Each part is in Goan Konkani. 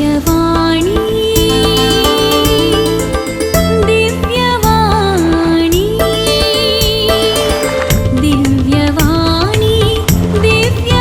दिव्यवाणी, दिव्यवाणी, दिव्यवाणी, दिव्यवाणी.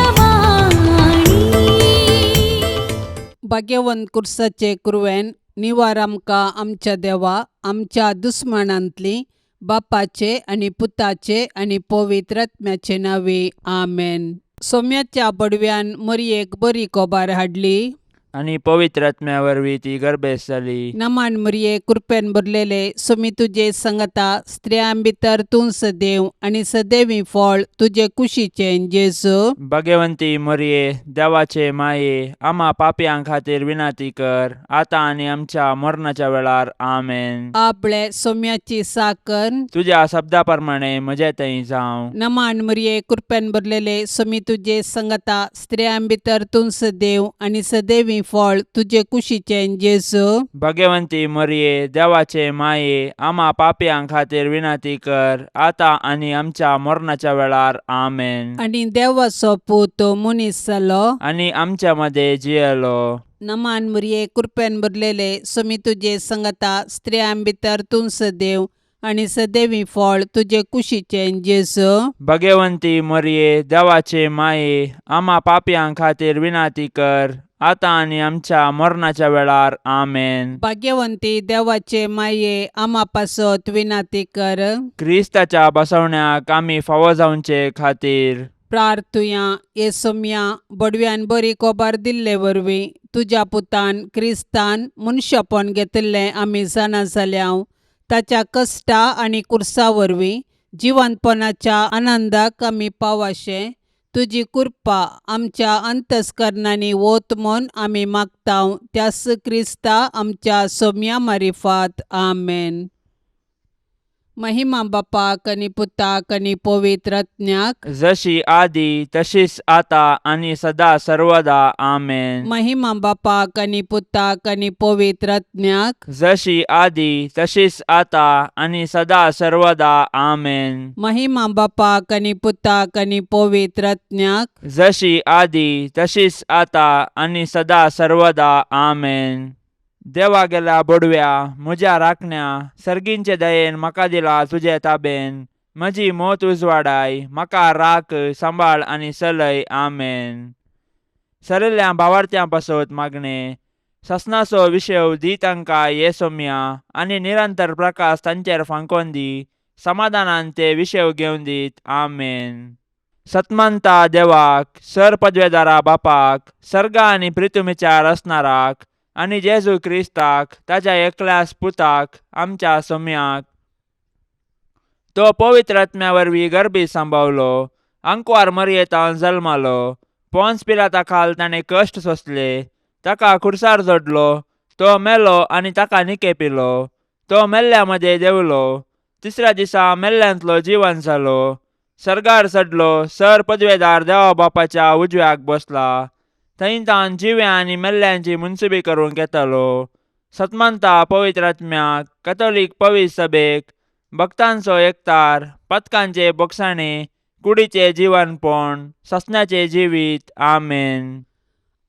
भाग्यवंत कुर्साचे कुरवेन निवार आमकां आमच्या देवा आमच्या दुस्मानांतली बापाचे आनी पुताचे आनी पवित्र आत्म्याचे नांवे आमेन. सोम्याच्या बडव्यान मरयेक बरी कोबार हाडली आनी पवित्र आत्म्या वरवीं ती गर्भेस्त जाली. नमान मरये, कृपेन भरलेले, सोमी तुजे संगता, स्त्रियां भितर तूं सदैव आनी सदैवी फळ तुजे कुशीचें जेजू. भगवंती मरये, देवाचे माये, आमा पापयां खातीर विनंती कर, आतां आनी आमच्या मरणाच्या वेळार. आमेन. आपले सोम्याची साकर. तुज्या शब्दा प्रमाणे म्हजे थंय जावं. नमान मरये, कृपेन भरलेले, सोमी तुजे संगता, स्त्रियां भितर तूं सदैव आनी सदैवी फळ तुजे कुशीचें जेजू. भगवंती मरये, देवाचे माये, आमा पापयां खातीर विनंती कर, आतां आनी आमच्या मरणाच्या वेळार. आमेन. आनी देवाचो पूत मनीस जालो आनी आमच्या मदें जियेलो. नमान मरये, कृपेन भरलेले, सोमी तुजे संगता, स्त्रियां भितर तूं सदैव आनी सदैवी फळ तुजे कुशीचें जेजू. भगवंती मरये, देवाचे माये, आमा पापयां खातीर विनंती कर, आतां आनी आमच्या मरणाच्या वेळार. आमेन. भाग्यवंती देवाचे माये, आमा पासत विनंती कर. क्रिस्ताच्या बसवण्याक आमी फावो जावचे खातीर प्रार्थुया. हे सोम्या, बडव्यान बरी कोबार दिल्ले वरवीं तुज्या पुतान क्रिस्तान मनशापण घेतिल्लें आमी जाणा जाल्या. ताच्या कश्टा आनी कुर्सा वरवीं जिवंतपणाच्या आनंदाक आमी पावाशें तुजी कृपा आमच्या अंतस्करणांनी वत म्हूण आमी मागता, त्यास क्रिस्ता आमच्या सोम्या मारिफात. आमेन. महिमा बापाक आनी पुताक आनी पवित्र आत्म्याक. जशी आदी तशीच आता आनी सदा सर्वदा. आमेन. महिमा बापाक आनी पुताक आनी पवित्र आत्म्याक. जशी आदी तशीच आता आनी सदा सर्वदा. आमेन. महिमा बापाक आनी पुताक आनी पवित्र आत्म्याक. जशी आदी तशीच आता आनी सदा सर्वदा. आमेन. देवा गेल्या बडव्या, म्हज्या राखण्या, सर्गींचे दयेन म्हाका दिला तुजे ताबेन. म्हजी मोत उजवाडाय, म्हाका राख, सांबाळ आनी चलय. आमेन. सरिल्ल्या भावार्थ्यां पासत मागणें. ससनाचो विशेव दी तांकां ये सोम्या आनी निरंतर प्रकाश तांचेर फांकोन दी. समाधानान ते विशेव घेवन दीत. आमेन. सतमंता देवाक, सर पदवेदारा बापाक, सर्गा आनी प्रितुमीच्या रचणाराक आनी जेजू क्रिस्ताक ताच्या एकल्याच पुताक, आमच्या सोम्याक, तो पवित्र आत्म्या वरवीं गर्भी सांबावलो, आंकवार मरयेतान जल्मालो, पोन्स पिलाता खाल ताणें कश्ट सोंसले, ताका खुर्सार जोडलो, तो मेलो आनी ताका निकेपिलो, तो मेल्ल्या मदें देंवलो, तिसऱ्या दिसा मेल्ल्यांतलो जिवन जालो, सर्गार चडलो, सर पदवेदार देवा बापाच्या उजव्याक बसला, थंय तावन जिव्या आनी मेल्ल्यांची मुनसुबी करूंक येतालो. सतमंता पवित्र आत्म्याक, कथोलीक पवित्र सभेक, भक्तांचो एकतार, पथकांचे बोगसाणे, कुडीचे जिवनपण, ससण्याचे जिवीत. आमेन.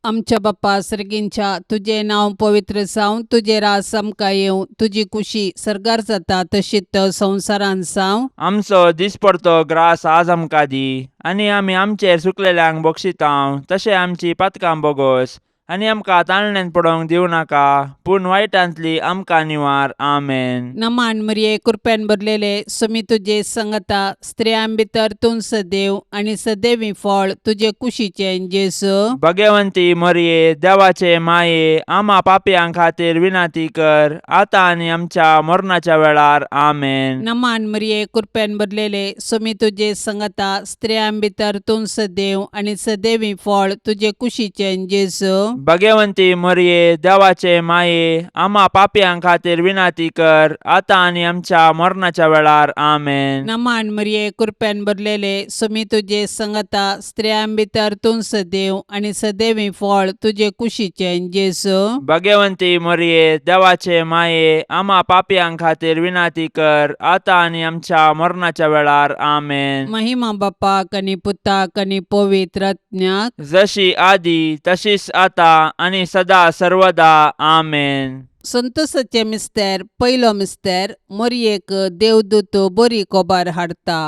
आमच्या बाप्पा सर्गींच्या, तुजें नांव पवित्र जावं, तुजें राज आमकां येवं, तुजी कुशी सर्गार जाता तशीच संवसारांत जावं. आमचो दिसपडतो ग्रास आज आमकां दी आनी आमी आमचेर चुकलेल्यांक बक्षितांव तशें आमची पातकां बोगोस आनी आमकां ताळण्यांत पडोवंक दिवं नाका, पूण वायटांतली आमकां निवार. आमेन. नमान मरिये, कृपेन भरलेले, सुमी तुजे संगता, स्त्रियां भितर तूं सदैव आनी सदैवी फळ तुजे कुशीचें जेजू. भगवंती मरिये, देवाचे माये, आमा पापयां खातीर विनंती कर, आतां आनी आमच्या मरणाच्या वेळार. आमेन. नमान मरिये, कृपेन भरलेले, सुमी तुजे संगता, स्त्रियां भितर तूं सदैव आनी सदैवी फळ तुजे कुशीचें जेजू. भगवंती मरिये, देवाचे माये, आमा पापयां खातीर विनंती कर, आतां आनी आमच्या मरणाच्या वेळार. आमेन. नमान मरिये, कृपेन भरलेले, सुमी तुजे संगता, स्त्रियां भितर तूं सदैव आनी सदैवी फळ तुजे कुशीचें जेजू. भगवंती मरिये, देवाचे माये, आमा पापयां खातीर विनंती कर, आतां आनी आमच्या मरणाच्या वेळार. आमेन. महिमा बापाक आनी पुताक आनी पवित्र आत्म्याक. जशी आदी तशीच आता आनी सदा सर्वदा आमेन. संतोसाचें मिस्तेर. पयलो मिस्तेर. मोरयेक देवदूत बरी कोबार हाडटा.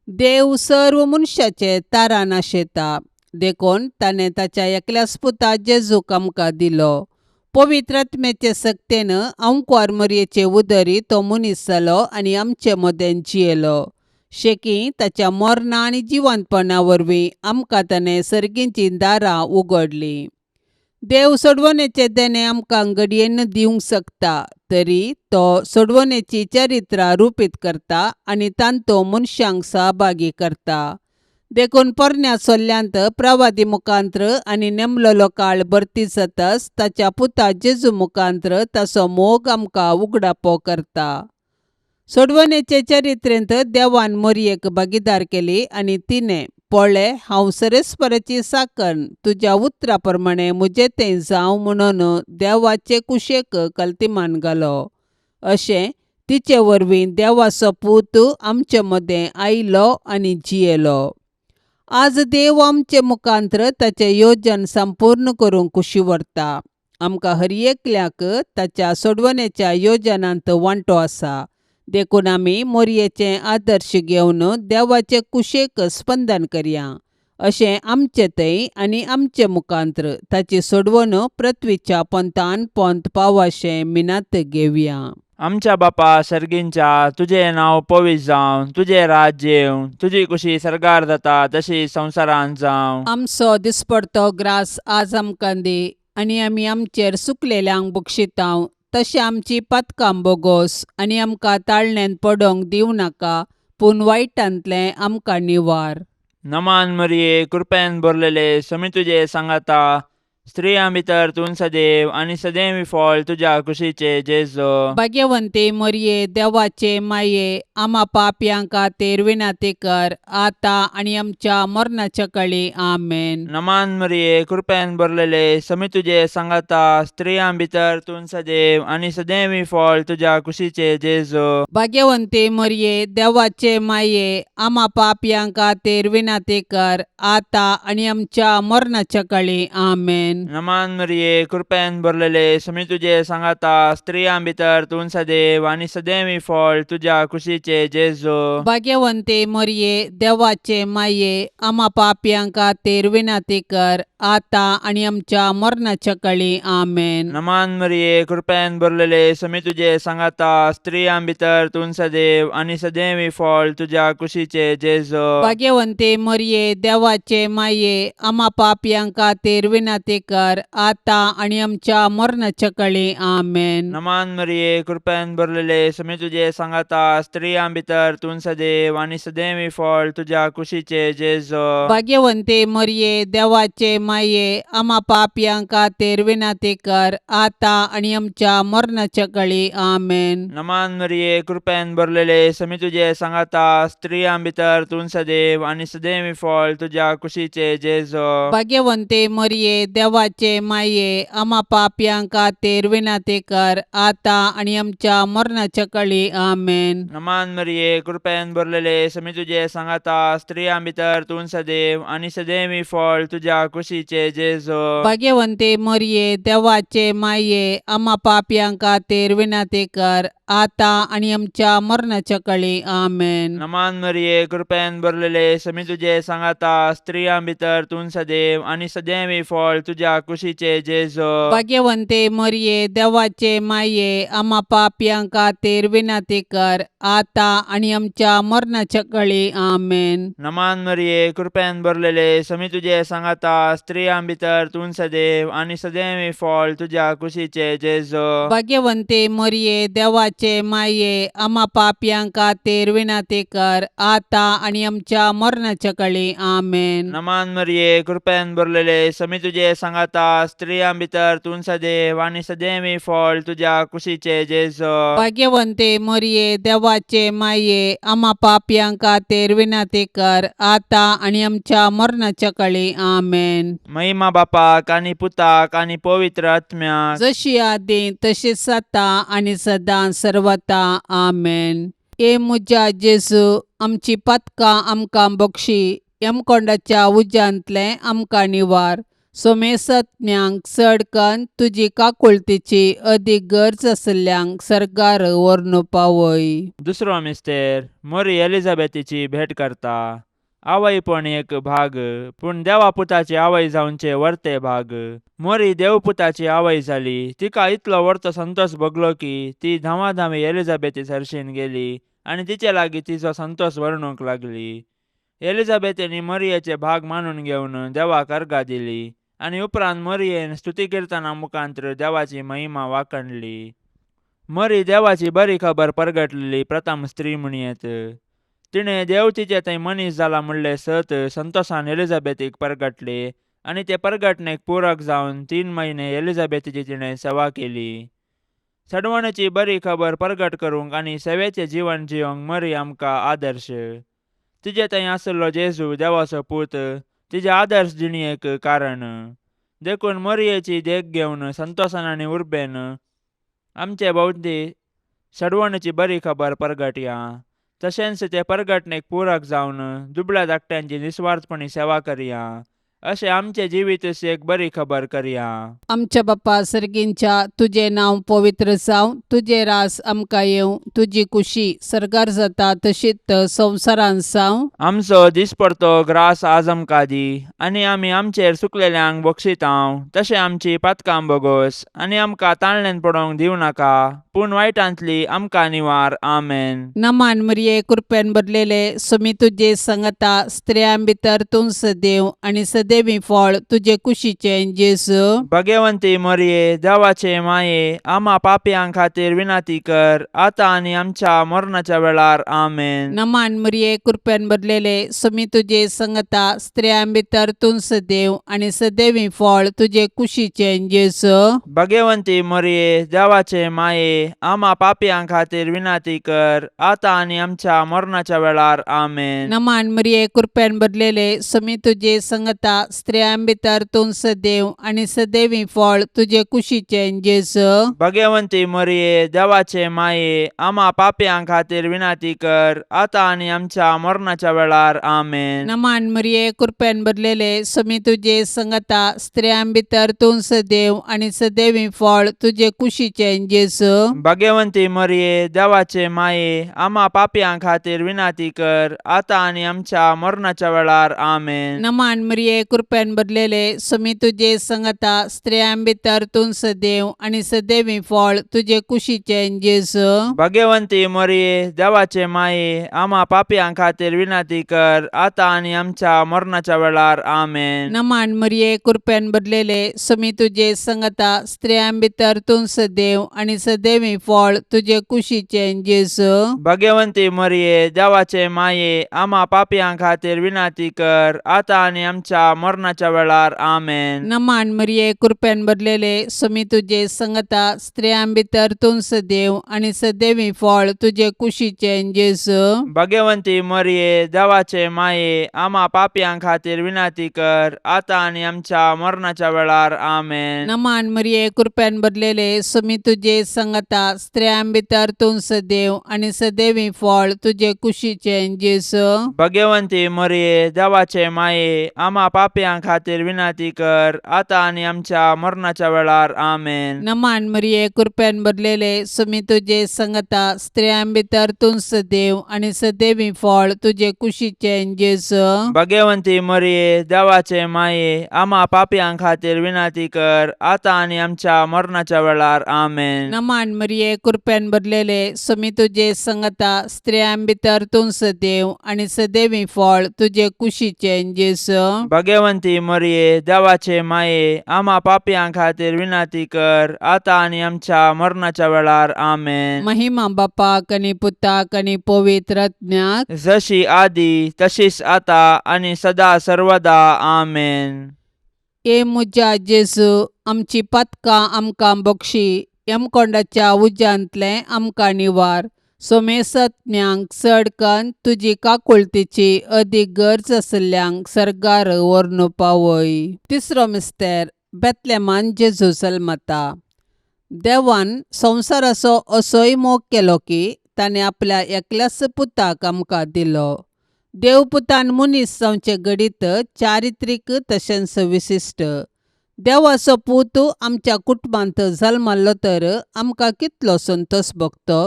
देव सर्व मनशाचे तारान आशेता, देखून ताणें ताच्या एकल्याच पुता जेजूक आमकां दिलो. पवित्र आत्म्याचे सक्तेन अंकवार मोरयेचे उदरी तो मनीस जालो आनी आमचे मदें जियेलो. शेकी ताच्या मरणा आनी जिवंतपणा वरवीं आमकां ताणें सर्गीचीं दारां उगडलीं. देव सोडवणेचें देणें आमकां घडयेन दिवंक शकता, तरी तो सोडवणेची चरित्रां रुपीत करता आनी तांतो मनशांक सहभागी करता. देखून पोरण्या सोल्ल्यांत प्रवादी मुखांत्र आनी नेमलेलो काळ भरती जातच ताच्या पुता जेजू मुखांत्र ताचो मोग आमकां उगडापो करता. सोडवणेचे चरित्रेंत देवान मोरयेक भागीदार केली आनी तिणें पळय, हांव सरेस्पराची साकण, तुज्या उतरा प्रमाणें म्हजें तें जावं म्हणून देवाचे कुशेक कल्तिमान घालो. अशें तिचे वरवीं देवाचो पूत आमचे मदें आयलो आनी जियेलो. आज देव आमचे मुखांत्र ताचें योजन संपूर्ण करूंक कुशी व्हरता. आमकां हर एकल्याक ताच्या सोडवणेच्या योजनांत वांटो आसा, देखून आमी मोरयेचें आदर्श घेवन देवाचे कुशेक स्पंदन करया. अशें आमचे थंय आनी आमचे मुखांत्र ताची सोडवण पृथ्वीच्या पोंतान पोंत पावाशें मिनात घेवया. आमच्या बापा सर्गींच्या, तुजें नांव पवित्र जावं, तुजें राज्य येवं, तुजी कुशी सर्गार जाता तशी संवसारांत जावं. आमचो दिसपडतो ग्रास आज आमकां दी आनी आमी आमचेर सुकलेल्यांक बक्षितांव तशें आमची पातकां बोगोस आनी आमकां ताळण्यांत पडोंक दिवं नाका, पूण वायटांतलें आमकां निवार. नमान मरिये, कृपेन भरलेले, समी तुजे सांगाता, स्त्रियां भितर तूं सदैव आनी सदैव फळ तुज्या कुशीचे जेजो. भाग्यवंती मोरये, देवाचे माये, आमा पापयां खातीर विनंती कर, आतां आनी आमच्या मरणाच्या कळी. आमेन. नमान मरिये, कृपेन भरलेले, समी तुजे सांगाता, स्त्रियां भितर तूं सदैव आनी सदैव फळ तुज्या कुशीचे जेजो. भाग्यवंती मोरये, देवाचे माये, आमा पापयां खातीर विनंती कर, आतां आनी आमच्या मरणाच्या कळी. आमेन. नमान मरिये, कृपेन भरलेले, समी तुजे सांगाता, स्त्रियां भितर तूं सदैव आनी सदैव फळ तुज्या कुशीचे जेजो. भाग्यवंती मोरये, देवाचे माये, आमा पापयां खातीर विनंती कर, आतां आनी आमच्या मरणाच्या कळी. आमेन. नमान मरिये, कृपेन भरलेले, समी तुजे सांगाता, स्त्रियां भितर तूं सदैव आनी सदैव फळ तुज्या कुशीचे जेजो. भाग्यवंती मोरये, देवाचे माये, आमा पापयां खातीर विनंती कर, आतां आनी आमच्या मरणाच्या कळी. आमेन. नमान मरिये, कृपेन भरलेले, समी तुजे सांगाता, स्त्रियां भितर तूं सदैव आनी सदैव फळ तुज्या कुशीचे जेजो. भाग्यवंती मोरये, देवाचे माये, आमा पापयां खातीर विनंती कर, आतां आनी आमच्या मरणाच्या कळी. आमेन. नमान मरिये, कृपेन भरलेले, समी तुजे सांगाता, स्त्रियां भितर तूं सदैव आनी सदैव फळ तुज्या कुशीचे जेजो. भाग्यवंती मोरये, देवाचे माये, आमा पापयां खातीर विनंती कर, आतां आनी आमच्या मरणाच्या कळी. आमेन. नमान मरिये, कृपेन भरलेले, समी तुजे सांगाता, स्त्रियां भितर तूं सदैव आनी सदैव फळ तुज्या कुशीचे जेजो. भाग्यवंती मोरये, देवाचे माये, आमा पापयां खातीर विनंती कर, आतां आनी आमच्या मरणाच्या कळी. आमेन. नमान मरिये, कृपेन भरलेले, समी तुजे सांगाता, स्त्रियां भितर तूं सदैव आनी सदैव फळ तुज्या कुशीचे जेजो. भाग्यवंती मोरये, देवाचे माये, आमा पापयां खातीर विनंती कर, आतां आनी आमच्या मरणाच्या कळी. आमेन. नमान मरिये, कृपेन भरलेले, समी तुजे सांगाता, स्त्रियां भितर तूं सदैव आनी सदैव फळ तुज्या कुशीचे जेजो. भाग्यवंती मोरये, देवाचे माये, आमा पापयां खातीर विनंती कर, आतां आनी आमच्या मरणाच्या कळी. आमेन. नमान मरिये, कृपेन भरलेले, समी तुजे सांगाता, स्त्रियां भितर तूं सदैव आनी सदैव फळ तुज्या कुशीचे जेजो. भाग्यवंती मोरये, देवाचे माये, आमा पापयां खातीर विनंती कर, आतां आनी आमच्या मरणाच्या कळी. आमेन. महिमा बापाक आनी पुताक आनी पवित्र आत्म्याक, जशी आदी तशीच आतां आनी सदां सर्वता. आमेन. ए म्हज्या जेजू, आमची पातकां आमकां बक्षी, यमकोंडाच्या उज्यांतलें आमकां निवार. सोमेसत्म्यांक चड कन्न तुजी काकुळतीची अदीक गरज आशिल्ल्यांक सर्गार व्हरून पावय. दुसरो मिस्तेर मोरी एलिझाबेथीची भेट करता. आवयपण एक भाग, पूण देवा पुताची आवय जावचे वर्ते भाग. मोरी देवपुताची आवय जाली. तिका इतलो वर्तो संतोष भोगलो की ती धांवाधांवी एलिझाबेथी सरशीन गेली आनी तिचे लागीं तिचो संतोष वर्णूंक लागली. एलिझाबेथीन मरियेचे भाग मानून घेवन देवाक अर्गां दिली आनी उपरांत मरियेन स्तुती किर्तना मुखांत्र देवाची महिमा वाखणली. मरी देवाची बरी खबर परगटलेली प्रथम स्त्री म्हणयेत. तिणें देव तिचे थंय मनीस जाला म्हणलें सत संतोषान एलिझाबेथीक परगटले आनी ते परगटणेक पूरक जावन 3 म्हयने एलिझाबेथीची तिणें सेवा केली. सडवणेची बरी खबर परगट करूंक आनी सेवेचें जीवन जियोंक मरी आमकां आदर्श. तिजे थंय आशिल्लो जेजू देवाचो पूत तिजे आदर्श जिणेक कारण. देखून मरियेची देख घेवन संतोषान आनी उर्बेन आमचे भोंवती सडवणेची बरी खबर परगटया. तशेंच ते परगटणेक पूरक जावन दुबळ्या धाकट्यांची निस्वार्थपणी सेवा करया. अशें आमचें जिवीत एक बरी खबर करया. आमच्या बापा सर्गींच्या, तुजें नांव पवित्र जावं, तुजें रास आमकां येवं, तुजी कुशी सर्गार जाता तशीच संवसारांत जावं. आमचो दिसपडतो ग्रास आज आमकां दी आनी आमी आमचेर चुकलेल्यांक बक्षितांव तशें आमची पातकां बोगोस आनी आमकां ताळण्यान पडोवंक दिवं नाका, पूण वायटांतली आमकां निवार. आमेन. नमान मरिये, कृपेन भरलेले, सुमी तुजे संगता, स्त्रियां भितर तूं सदैव आनी सदैवी फळ तुजे कुशीचें जेजू. भगवंती मरिये, देवाचे माये, आमा पापयां खातीर विनंती कर, आतां आनी आमच्या मरणाच्या वेळार. आमेन. नमान मरिये, कृपेन भरलेले, सुमी तुजे संगता, स्त्रियां भितर तूं सदैव आनी सदैवी फळ तुजे कुशीचें जेजू. भगवंती मरिये, देवाचे माये, आमा पापयां खातीर विनंती कर, आतां आनी आमच्या मरणाच्या वेळार. आमेन. नमान मरिये, कृपेन भरलेले, सुमी तुजे संगता, स्त्रियां भितर तूं सदैव आनी सदैवी फळ तुजे कुशीचें जेजू. भगवंती मरिये, देवाचे माये, आमा पापयां खातीर विनंती कर, आतां आनी आमच्या मरणाच्या वेळार. आमेन. नमान मरिये, कृपेन भरलेले, सुमी तुजे संगता, स्त्रियां भितर तूं सदैव आनी सदैवी फळ तुजे कुशीचें जेजू. भगवंती मरिये, देवाचे माये, आमा पापयां खातीर विनंती कर, आतां आनी आमच्या मरणाच्या वेळार. आमेन. नमान मरिये, कृपेन भरलेले, सुमी तुजे संगता, स्त्रियां भितर तूं सदैव आनी सदैवी फळ तुजे कुशीचें जेजू. भगवंती मरिये, देवाचे माये, आमा पापयां खातीर विनंती कर, आतां आनी आमच्या मरणाच्या वेळार. आमेन. नमान मरिये, कृपेन भरलेले, सुमी तुजे संगता, स्त्रियां भितर तूं सदैव आनी सदैवी फळ तुजे कुशीचें जेजू. भगवंती मरिये, देवाचे माये, आमा पापयां खातीर विनंती कर, आतां आनी आमच्या मरणाच्या वेळार. आमेन. नमान मरिये, कृपेन भरलेले, सुमी तुजे संगता, स्त्रियां भितर तूं सदैव आनी सदैवी फळ तुजे कुशीचें जेजू. भगवंती मरिये, देवाचे माये, आमा पापयां खातीर विनंती कर, आतां आनी आमच्या मरणाच्या वेळार. आमेन. नमान मरिये, कृपेन भरलेले, सुमी तुजे संगता, स्त्रियां भितर तूं सदैव आनी सदैवी फळ तुजे कुशीचें जेजू. भगवंती मरिये, देवाचे माये, आमा पापयां खातीर विनंती कर, आतां आनी आमच्या मरणाच्या वेळार. आमेन. नमान मरिये, कृपेन भरलेले, सुमी तुजे संगता, स्त्रियां भितर तूं सदैव आनी सदैवी फळ तुजे कुशीचें जेजू. भगवंती मरिये, देवाचे माये, आमा पापयां खातीर विनंती कर, आतां आनी आमच्या मरणाच्या वेळार. आमेन. नमान मरिये, कृपेन भरलेले, सुमी तुजे संगता, स्त्रियां भितर तूं सदैव आनी सदैवी फळ तुजे कुशीचें जेजू. भगवंती मरिये, देवाचे माये, आमा पापयां खातीर विनंती कर, आतां आनी आमच्या मरणाच्या वेळार. आमेन. महिमा बापाक आनी पुताक आनी पवित्र आत्म्याक, जशी आदी तशीच आता आनी सदा सर्वदा. आमेन. ए म्हज्या जेजू, आमची पातकां आमकां बक्षी, यमकोंडाच्या उज्यांतलें आमकां निवार, सोमेसत्म्यांक चड कन्न तुजी काकुळतीची अदीक गरज आशिल्ल्यांक सर्गार व्हरून पावय. तिसरो मिस्तेर, बेतलेमान जेजू जल्मता. देवान संवसाराचो असोय मोग केलो की ताणें आपल्या एकल्याच पुताक आमकां दिलो. देवपुतान मनीस जावचें घडीत चारित्रीक तशेंच विशिश्ट. देवाचो पूत आमच्या कुटुंबांत जल्मल्लो तर आमकां कितलो संतोश भोगतो.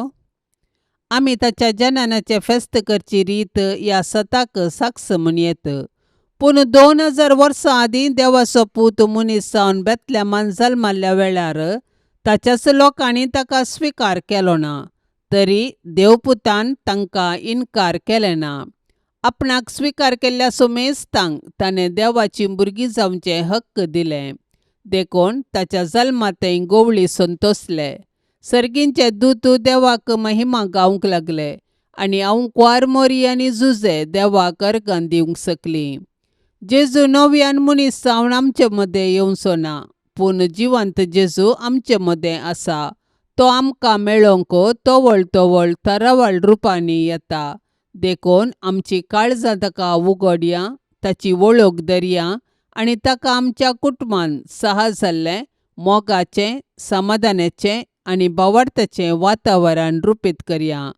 आमी ताच्या जननाचें फेस्त करची रीत ह्या सताक साक्ष म्हूण येत. पूण 2000 वर्सां आदीं देवाचो पूत मनीस जावन बेतलेमान जल्मल्ल्या वेळार ताच्याच लोकांनी ताका स्विकार केलो ना, तरी देवपुतान तांकां इनकार केलें ना. आपणाक स्विकार केल्ल्या सुमेस्तांक ताणें देवाचीं भुरगीं जावचें हक्क दिलें. देखून ताच्या जल्मांतय गोवळी संतोसले. सर्गींचे दूत देवाक महिमा गावंक लागले आनी आंवकुवार मोरी आनी जुजे देवाक अर्गां दिवंक शकलीं. जेजू नव्यान मनीस जावन आमचे मदें येवचो ना, पूण जिवंत जेजू आमचे मदें आसा. तो आमकां मेळोवंक तवळ तवळ तरावळ रुपांनी येता. देखून आमची काळजां ताका उगडया, ताची वळख धरया आनी ताका आमच्या कुटुंबान सहज जाल्लें मोगाचें, समाधानाचें आनी भावार्थाचें वातावरण रुपीत करया.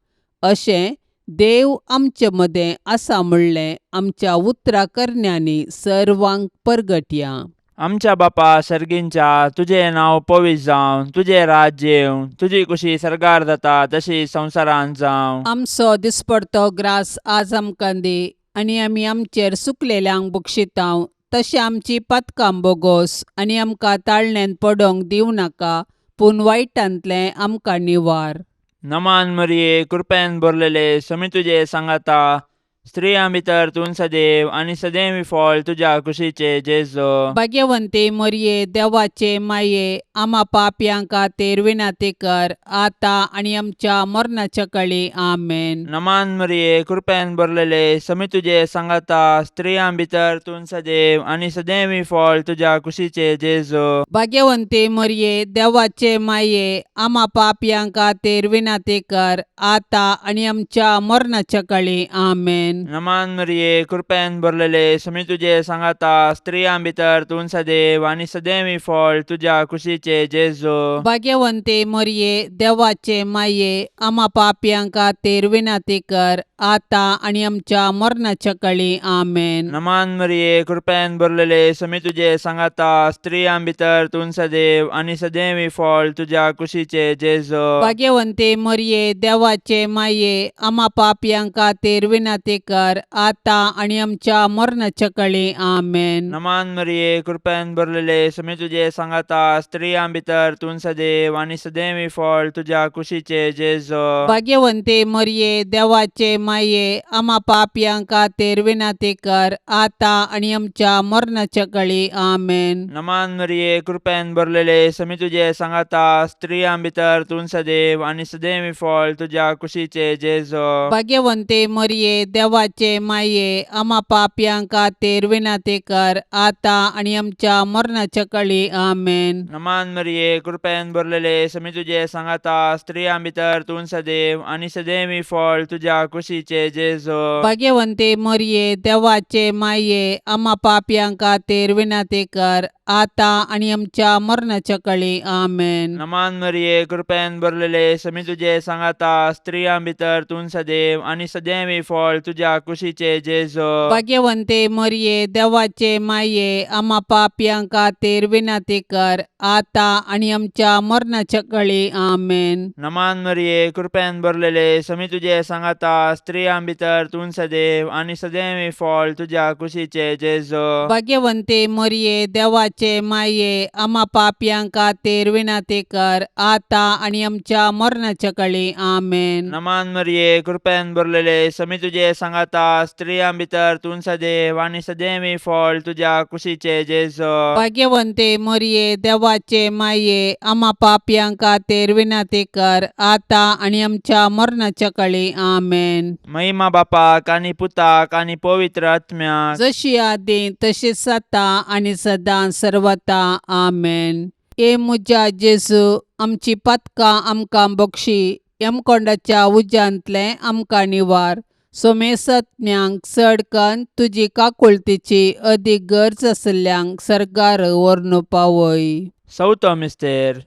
अशें देव आमचे मदें आसा म्हणलें आमच्या उतरा करण्यांनी सर्वांक परगटया. आमच्या बापा सर्गींच्या, तुजें नांव पवित्र जावं, तुजें राज्य येवं, तुजी कुशी सर्गार जाता तशी संवसारांत जावं. आमचो दिसपडतो ग्रास आज आमकां दी आनी आमी आमचेर सुकलेल्यांक बक्षितांव तशें आमची पातकां बोगोस आनी आमकां ताळण्यांत पडोंक दिवं नाका, पूण वायटांतलें आमकां निवार. नमान मरिये, कृपेन भरलेले, समी तुजे सांगाता, स्त्रियां भितर तूं सदैव आनी सदैव फळ तुज्या कुशीचे जेजो. भाग्यवंती मरिये, देवाचे माये, आमा पापयां खातीर विनंती कर आतां आनी आमच्या मरणाच्या कळी. आमेन. नमान मरिये, कृपेन भरलेले, समी तुजे सांगाता, स्त्रियां भितर तूं सदैव आनी सदैव फळ तुज्या कुशीचे जेजो. भाग्यवंती मरिये, देवाचे माये, आमा पापयां खातीर विनंती कर आतां आनी आमच्या मरणाच्या कळी. आमेन. नमान मरिये, कृपेन भरलेले, समी तुजे सांगाता, स्त्रियां भितर तूं सदैव आनी सदैव फळ तुज्या कुशीचे जेजो. भाग्यवंती मरिये, देवाचे माये, आमा पापयां खातीर विनंती कर आतां आनी आमच्या मरणाच्या कळी. आमेन. नमान मरिये, कृपेन भरलेले, समी तुजे सांगाता, स्त्रियां भितर तूं सदैव आनी सदैव फळ तुज्या कुशीचे जेजो. भाग्यवंती मरिये, देवाचे माये, आमा पापयां खातीर विनंती कर आतां आनी आमच्या मरणाच्या कळी. आमेन. नमान मरिये, कृपेन भरलेले, समी तुजे सांगाता, स्त्रियां भितर तूं सदैव आनी सदैव फळ तुज्या कुशीचे जेजो. भाग्यवंती मरिये, देवाचे माये, आमा पापयां खातीर विनंती कर आतां आनी आमच्या मरणाच्या कळी. आमेन. नमान मरिये, कृपेन भरलेले, समी तुजे सांगाता, स्त्रियां भितर तूं सदैव आनी सदैव फळ तुज्या कुशीचे जेजो. भाग्यवंती मरिये, देवाचे माये, आमा पापयां खातीर विनंती कर आतां आनी आमच्या मरणाच्या कळी. आमेन. नमान मरिये, कृपेन भरलेले, समी तुजे सांगाता, स्त्रियां भितर तूं सदैव आनी सदैव फळ तुज्या कुशीचे जेजो. भाग्यवंती मरिये, देवाचे माये, आमा पापयां खातीर विनंती कर आतां आनी आमच्या मरणाच्या कळी. आमेन. नमान मरिये, कृपेन भरलेले, समी तुजे सांगाता, स्त्रियां भितर तूं सदैव आनी सदैव फळ तुज्या कुशीचे जेजो. भाग्यवंती मरिये, देवाचे माये, आमा पापयां खातीर विनंती कर आतां आनी आमच्या मरणाच्या कळी. आमेन. नमान मरिये, कृपेन भरलेले, समी तुजे सांगाता, स्त्रियां भितर तूं सदैव आनी सदैव फळ तुज्या कुशीचे जेजो. भाग्यवंती मरिये, देवाचे माये, आमा पापयां खातीर विनंती कर आतां आनी आमच्या मरणाच्या कळी. आमेन. नमान मरिये, कृपेन भरलेले, समी तुजे सांगाता, स्त्रियां भितर तूं सदैव आनी सदैव फळ तुज्या कुशीचे जेजो. भाग्यवंती मरिये, देवाचे माये, आमा पापयां खातीर विनंती कर आतां आनी आमच्या मरणाच्या कळी. आमेन. महिमा बापाक आनी पुताक आनी पवित्र आत्म्याक, जशी आदीं तशीच आतां आनी सदां सर्वता. आमेन. हे म्हज्या जेजू, आमची पातकां आमकां बक्षी, यमकोंडाच्या उज्यांतलें आमकां निवार, सोमेसत्म्यांक चड कन्न तुजी काकुळतीची अदीक गरज आशिल्ल्यांक सर्गार व्हरून पावय. चवथो मिस्तेर.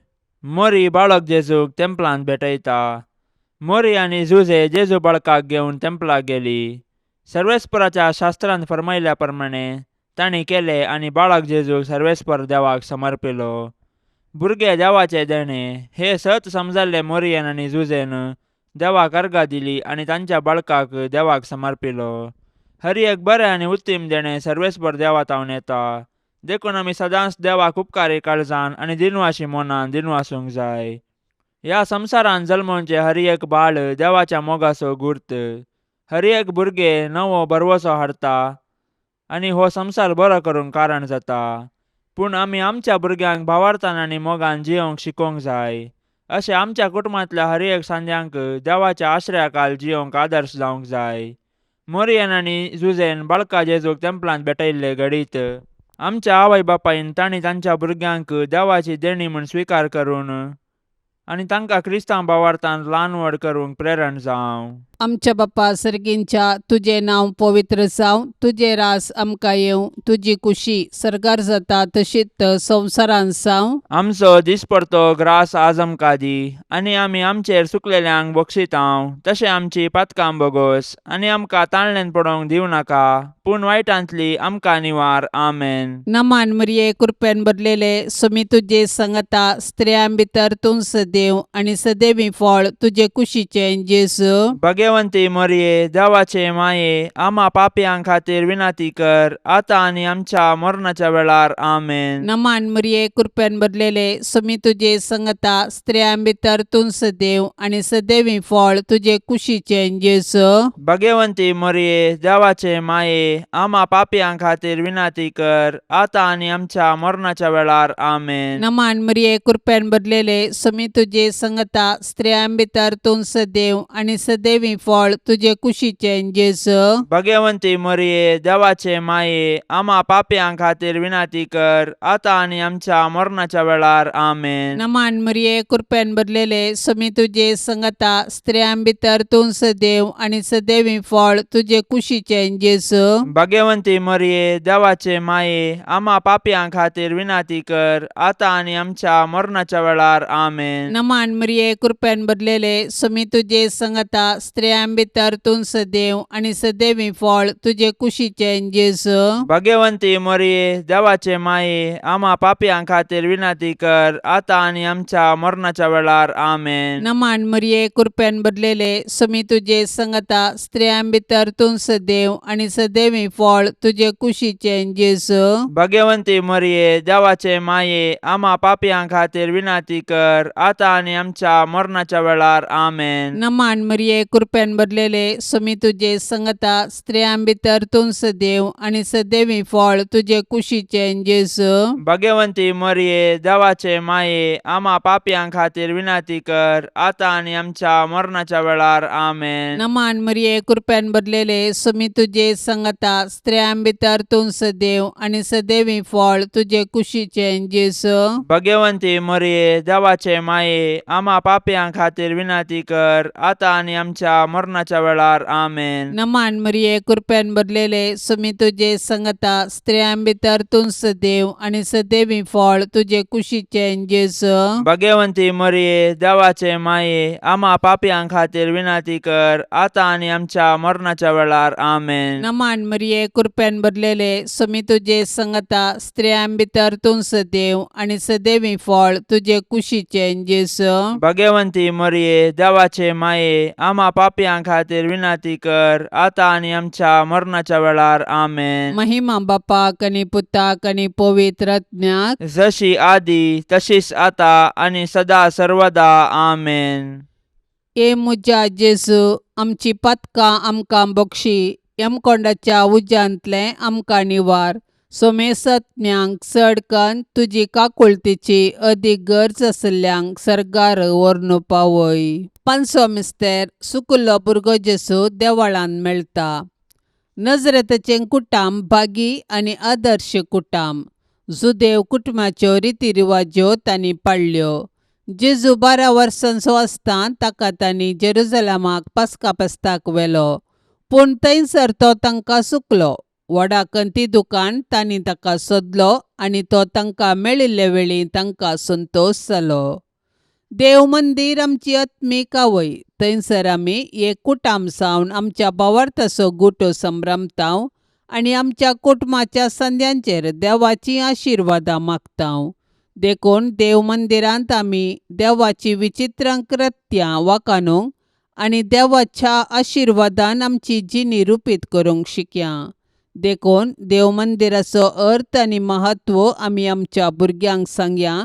मोरी बाळक जेजूक तेंपलांत भेटयता. मोरी आनी जुजे जेजू बाळकाक घेवन तेंपलाक गेली. सर्वेस्पराच्या शास्त्रान फरमायल्या प्रमाणे तांणी केलें आनी बाळक जेजूक सर्वेस्पर देवाक समर्पिलो. भुरगे देवाचें देणें हें सत समजल्ले मोरयेन आनी जुजेन देवाक अर्गां दिली आनी तांच्या बाळकाक देवाक समर्पिलो. हर एक बरें आनी उत्तीम देणें सर्वेस्पर देवा तावन येता, देखून आमी सदांच देवाक उपकारी काळजान आनी दिनवाशी मनान दिनवासूंक जाय. ह्या संवसारांत जल्मोवचें हर एक बाळ देवाच्या मोगाचो गुर्त. हर एक भुरगें नवो भरवसो हाडटा आनी हो संवसार बरो करूंक कारण जाता. पूण आमी आमच्या भुरग्यांक भावार्थान आनी मोगान जियोवंक शिकोवंक जाय. अशें आमच्या कुटुंबांतल्या हर एक सांद्यांक देवाच्या आश्रयाखाल जियोवंक आदर्श जावंक जाय. मोरयेन आनी जुजेन बाळका जेजूक तेंपलांत भेटयल्ले घडीत आमच्या आवय बापायन तांणी तांच्या भुरग्यांक देवाची देणी म्हूण स्विकार करून आनी तांकां क्रिस्तांव भावार्थान ल्हान व्हड करूंक प्रेरण जावं. आमच्या बापा सर्गींच्या, तुजें नांव पवित्र जावं, तुजें रास आमकां येवं, तुजी कुशी सर्गार जाता तशीच संवसारांत जावं. आमचो दिसपडतो ग्रास आज आमकां दी आनी आमी आमचेर चुकलेल्यांक बक्षितांव तशें आमची पातकां बोगोस आनी आमकां ताळण्यान पडोवंक दिवं नाका, पूण वायटांतली आमकां निवार. आमेन. नमान मरिये, कृपेन भरलेले, सुमी तुजे संगता, स्त्रियां भितर तूं सदैव आनी सदैवी फळ तुजे कुशीचें जेजू. भगवंती मोरये, देवाचे माये, आमा पापयां खातीर विनंती कर, आतां आनी आमच्या मरणाच्या वेळार. आमेन. नमान मरिये, कृपेन भरलेले, सुमी तुजे संगता, स्त्रियां भितर तूं सदैव आनी सदैवी फळ तुजे कुशीचें जेजू. भगवंती मोरये, देवाचे माये, आमा पापयां खातीर विनंती कर, आतां आनी आमच्या मरणाच्या वेळार. आमेन. नमान मरिये, कृपेन भरलेले, सुमी तुजे संगता, स्त्रियां भितर तूं सदैव आनी सदैवी फळ तुजे कुशीचें जेजू. भगवंती मोरये, देवाचे माये, आमा पापयां खातीर विनंती कर, आतां आनी आमच्या मरणाच्या वेळार. आमेन. नमान मरिये, कृपेन भरलेले, सुमी तुजे संगता, स्त्रियां भितर तूं सदैव आनी सदैवी फळ तुजे कुशीचें जेजू. भगवंती मोरये, देवाचे माये, आमा पापयां खातीर विनंती कर, आतां आनी आमच्या मरणाच्या वेळार. आमेन. नमान मरिये, कृपेन भरलेले, सुमी तुजे संगता, स्त्रियां भितर तूं सदैव आनी सदैवी फळ तुजे कुशीचें जेजू. भगवंती मोरये, देवाचे माये, आमा पापयां खातीर विनंती कर, आतां आनी आमच्या मरणाच्या वेळार. आमेन. नमान मरिये, कृपेन भरलेले, सुमी तुजे संगता, स्त्रियां भितर तूं सदैव आनी सदैवी फळ तुजे कुशीचें जेजू. भगवंती मोरये, देवाचे माये, आमा पापयां खातीर विनंती कर, आतां आनी आमच्या मरणाच्या वेळार. आमेन. नमान मरिये, कृपेन भरलेले, सुमी तुजे संगता, स्त्रियां भितर तूं सदैव आनी सदैवी फळ तुजे कुशीचें जेजू. भगवंती मोरये, देवाचे माये, आमा पापयां खातीर विनंती कर, आतां आनी आमच्या मरणाच्या वेळार. आमेन. नमान मरिये, कृपेन भरलेले, सुमी तुजे संगता, स्त्रियां भितर तूं सदैव आनी सदैवी फळ तुजे कुशीचें जेजू. भगवंती मोरये, देवाचे माये, आमा पापयां खातीर विनंती कर, आतां आनी आमच्या मरणाच्या वेळार. आमेन. नमान मरिये, कृपेन भरलेले, सुमी तुजे संगता, स्त्रियां भितर तूं सदैव आनी सदैवी फळ तुजे कुशीचें जेजू. भगवंती मोरये, देवाचे माये, आमा पापयां खातीर विनंती कर, आतां आनी आमच्या मरणाच्या वेळार. आमेन. नमान मरिये, कृपेन भरलेले, सुमी तुजे संगता, स्त्रियां भितर तूं सदैव आनी सदैवी फळ तुजे कुशीचें जेजू. भगवंती मोरये, देवाचे माये, आमा पापयां खातीर विनंती कर, आतां आनी आमच्या मरणाच्या वेळार. आमेन. महिमा बापाक आनी पुताक आनी पवित्र आत्म्याक, जशी आदी तशीच आता आनी सदा सर्वदा. आमेन. ए म्हज्या जेजू, आमची पातकां आमकां बक्षी, यमकोंडाच्या उज्यांतलें आमकां निवार, सोमेसत्म्यांक चड कन्न तुजी काकुळतीची अदीक गरज आशिल्ल्यांक सर्गार व्हरून पावय. पांचवो मिस्तेर, सुकुल्लो भुरगो जेजू देवळांत मेळटा. नजरेताचें कुटाम भागी आनी आदर्श कुटाम. जुदेव कुटुंबाच्यो रिती रिवाज्यो तांणी पाळ्ळ्यो. जेजू 12 वर्सांचो आसतना ताका तांणी जेरुजलमाक पास्का फेस्ताक व्हेलो, पूण थंयसर तो तांकां चुकलो. व्हडा कंती दुकान तांणी ताका सोदलो आनी तो तांकां मेळिल्ले वेळी तांकां संतोश जालो. देव मंदीर आमची आत्मीक आवय, थंयसर आमी एक कुटाम जावन आमच्या भावार्थाचो गुटो संभ्रमताव आनी आमच्या कुटुंबाच्या संद्यांचेर देवाचीं आशिर्वादां मागता. देखून देव मंदिरांत आमी देवाची विचित्र कृत्यां वाखाणूंक आनी देवाच्या आशिर्वादान आमची जिणी रुपीत करूंक शिकया. देखून देव मंदिराचो अर्थ आनी म्हत्व आमी आमच्या भुरग्यांक सांगया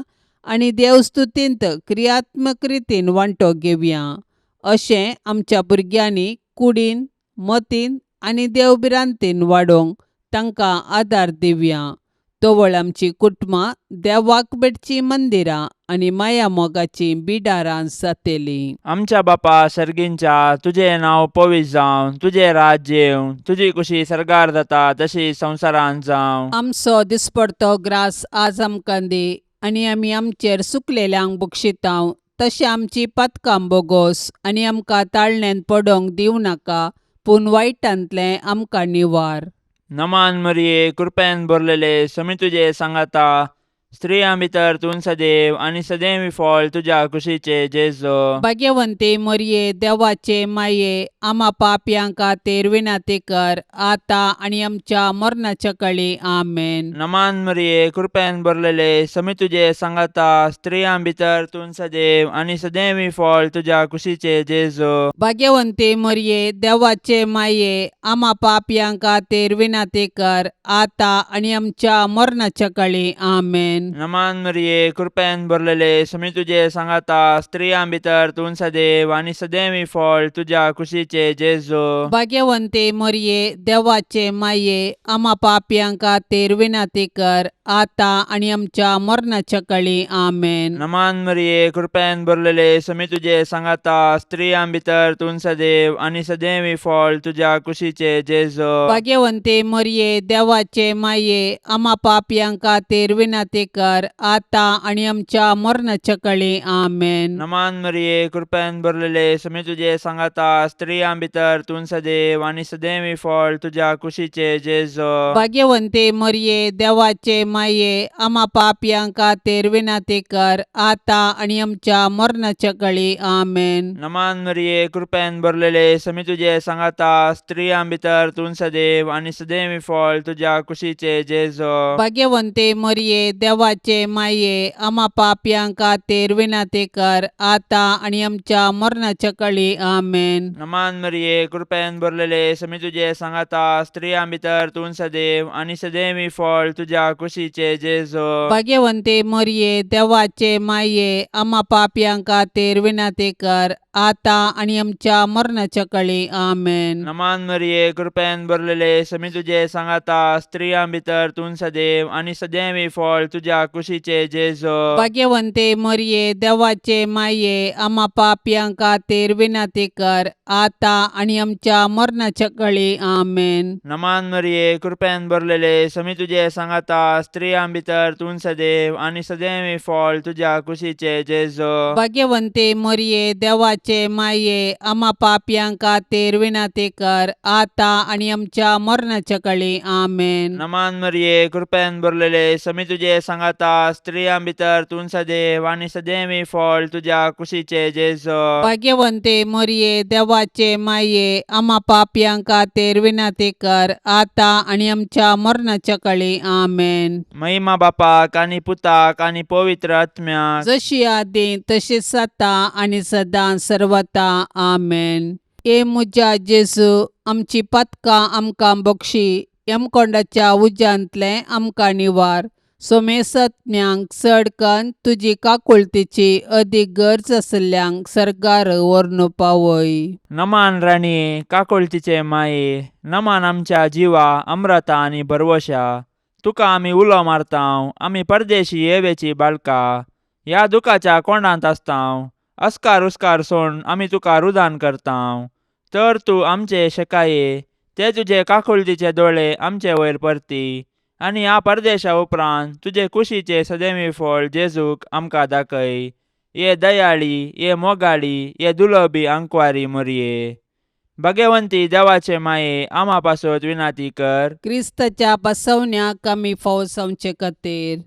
आनी देवस्तुतींत क्रियात्मक रितीन वांटो घेवया. अशें आमच्या भुरग्यांनी कुडीन, मतीन आनी देवभिरांतीन वाडोवंक तांकां आदार दिवया. तवळ आमची कुटुंबां देवाक भेटचीं मंदिरां आनी माया मोगाचीं बिडारां जातलीं. आमच्या बापा सर्गींच्या, तुजें नांव पवित्र जावं, तुजें राज्य येवं, तुजी कुशी सर्गार जाता तशी संवसारांत जावं. आमचो दिसपडतो ग्रास आज आमकां दी आनी आमी आमचेर सुकलेल्यांक बक्षितांव तशें आमची पातकां बोगोस आनी आमकां ताळण्यांत पडोवंक दिवं नाका, पूण वायटांतलें आमकां निवार. नमान मरिये, कृपेन भरलेले, समी तुजे सांगाता, स्त्रियां भितर तूं सदैव आनी सदैव फळ तुज्या कुशीचे जेजो. भाग्यवंती मरिये, देवाचे माये, आमा पापयां खातीर विनंती कर, आतां आनी आमच्या मरणाच्या कळी. आमेन. नमान मरिये, कृपेन भरलेले, समी तुजे सांगाता, स्त्रियां भितर तूं सदैव आनी सदैव फळ तुज्या कुशीचे जेजो. भाग्यवंती मरिये, देवाचे माये, आमा पापयां खातीर विनंती कर, आतां आनी आमच्या मरणाच्या कळी. आमेन. नमान मरिये, कृपेन भरलेले, समी तुजे सांगाता, स्त्रियां भितर तूं सदैव आनी सदैव फळ तुज्या कुशीचे जेजो. भाग्यवंती मरिये, देवाचे माये, आमा पापयां खातीर विनंती कर, आतां आनी आमच्या मरणाच्या कळी. आमेन. नमान मरिये, कृपेन भरलेले, समी तुजे सांगाता, स्त्रियां भितर तूं सदैव आनी सदैव फळ तुज्या कुशीचे जेजो. भाग्यवंती मरिये, देवाचे माये, आमा पापयां खातीर विनंती कर, आतां आनी आमच्या मरणाच्या कळी. आमेन. नमान मरिये, कृपेन भरलेले, समी तुजे सांगाता, स्त्रियां भितर तूं सदैव आनी सदैव फळ तुज्या कुशीचे जेजो. भाग्यवंती मरिये, देवाचे माये, आमा पापयां खातीर विनंती कर, आतां आनी आमच्या मरणाच्या कळी. आमेन. नमान मरिये, कृपेन भरलेले, समी तुजे सांगाता, स्त्रियां भितर तूं सदैव आनी सदैव फळ तुज्या कुशीचे जेजो. भाग्यवंती मरिये, देवाचे माये, आमा पापयां खातीर विनंती कर, आतां आनी आमच्या मरणाच्या कळी. आमेन. नमान मरिये, कृपेन भरलेले, समी तुजे सांगाता, स्त्रियां भितर तूं सदैव आनी सदैव फळ तुज्या कुशीचे जेजो. भाग्यवंती मरिये, देवाचे माये, आमा पापयां खातीर विनंती कर, आतां आनी आमच्या मरणाच्या कळी. आमेन. नमान मरिये, कृपेन भरलेले, समी तुजे सांगाता, स्त्रियां भितर तूं सदैव आनी सदैव फळ तुज्या कुशीचे जेजो. भाग्यवंती मरिये, देवाचे माये, आमा पापयां खातीर विनंती कर, आतां आनी आमच्या मरणाच्या कळी. आमेन. नमान मरिये, कृपेन भरलेले, समी तुजे सांगाता, स्त्रियां भितर तूं सदैव आनी सदैव फळ तुज्या कुशीचे जेजो. भाग्यवंती मरिये, देवाचे माये, आमा पापयां खातीर विनंती कर, आतां आनी आमच्या मरणाच्या कळी. आमेन. नमान मरिये, कृपेन भरलेले, समी तुजे सांगाता, स्त्रियां भितर तूं सदैव आनी सदैव फळ तुज्या कुशीचे जेजो. भाग्यवंती मरिये, देवाचे माये, आमा पापयां खातीर विनंती कर, आतां आनी आमच्या मरणाच्या कळी. आमेन. महिमा बापाक आनी पुताक आनी पवित्र आत्म्याक, जशी आदी तशीच आतां आनी सदां सर्वता. आमेन. ए म्हज्या जेजू, आमची पातकां आमकां बक्षी, यमकोंडाच्या उज्यांतलें आमकां निवार, सोमेसत्म्यांक चड कन्न तुजी काकुळतीची अदीक गरज आशिल्ल्यांक सर्गार व्हरून पावय. नमान राणये, काकुळतीचे माये, नमान आमच्या जिवा अम्रता आनी भरवशा, तुका आमी उलो मारतांव, आमी परदेशी येवेची बाळका, ह्या दुखाच्या कोंडांत आसतांव, अस्कार उस्कार सोड आमी तुका रुदान करतांव, तर तूं आमचे शेकाये ते तुजे काकुळतीचे दोळे आमचे वयर परती आनी ह्या परदेशा उपरांत तुजे कुशीचे सदैवी फळ जेजूक आमकां दाखय. ये दयाळी, ये मोगाळी, ये दुलबी आंकवारी मोरये, भगवंती देवाचे माये, आमा पासत विनाती कर. क्रिस्ताच्या बसवण्याक आमी फाव जावचे खातीर.